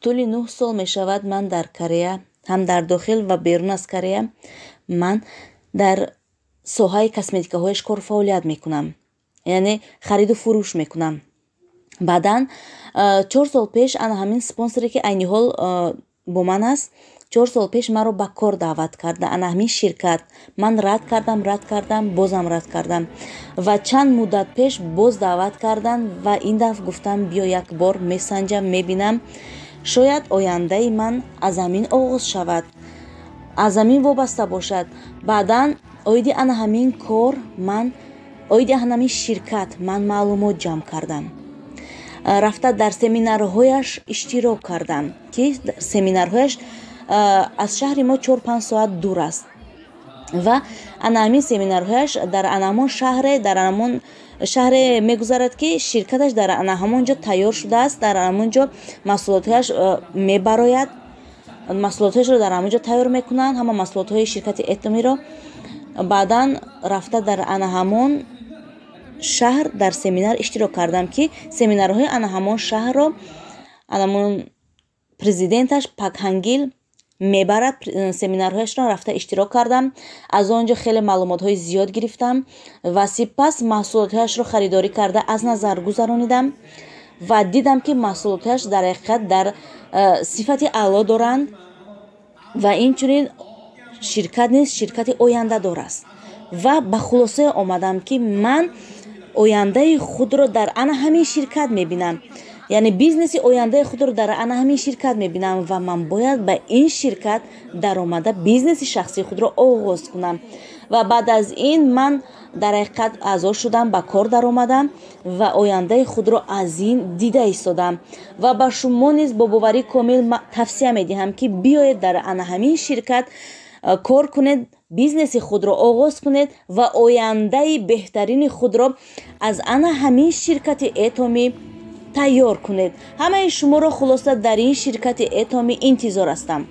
Тӯли 9 сол мешавад, ман дар Корея, ҳам дар дохил ва берун аз Корея, ман дар соҳаи косметикаҳояш кор фаъолият мекунам, яъне хариду фурӯш мекунам. Баъдан 4 сол пеш ана ҳамин спонсоре, ки айни ҳол бо ман аст, 4 сол пеш маро ба кор даъват карда ана ҳамин ширкат. Ман рад кардам, рад кардам, бозам рад кардам ва чанд муддат пеш боз даъват карданд ва ин дафъ гуфтам: «Биё, як бор месанҷам, мебинам, шояд ояндаи ман аз ҳамин оғоз шавад, аз ҳамин вобаста бошад». Баъдан оиди ана ҳамин кор ман, оиди ана ҳамин ширкат ман маълумот ҷамъ кардам, рафта дар семинарҳояш иштирок кардам, ки семинарҳояш аз шаҳри мо 4-5 соат дур аст ва ана ҳамин семинарҳояш дар ана ҳамон шаҳре, дар ҳамон шаҳре мегузарад, ки ширкаташ дар ана ҳамон ҷо тайёр шудааст, дар ҳамон ҷо маҳсулотҳояш мебарояд, маҳсулотҳояшро дар ҳамон ҷо тайёр мекунанд, ҳама маҳсулотҳои ширкати Этомиро. Баъдан рафта дар ана ҳамон шаҳр дар семинар иштирок кардам, ки семинарҳои ана ҳамон шаҳрро ана ҳамон президенташ Пак Хангил мебарад. Семинарҳояшро рафта иштирок кардам, аз он ҷо хеле маълумотҳои зиёд гирифтам ва сипас маҳсулотҳояшро харидорӣ карда, аз назар гузаронидам ва дидам, ки маҳсулотҳояш дар ҳақиқат дар сифати аъло доранд ва инчунин ширкат низ ширкати ояндадор аст. Ва ба хулосае омадам, ки ман ояндаи худро дар ана ҳамин ширкат мебинам, яъне бизнеси ояндаи худро дар ана ҳамин ширкат мебинам ва ман бояд ба ин ширкат даромада, бизнеси шахсии худро оғоз кунам. Ва баъд аз ин ман дар ҳақиқат аъзо шудам, ба кор даромадам ва ояндаи худро аз ин дида истодам. Ва ба шумо низ бо боварии комил тавсия медиҳам, ки биёед, дар ана ҳамин ширкат кор кунед, бизнеси худро оғоз кунед ва ояндаи беҳтарини худро аз ана ҳамин ширкати Этоми тайёр кунед. Ҳамаи шуморо хулоса дар ин ширкати Этоми интизор ҳастам.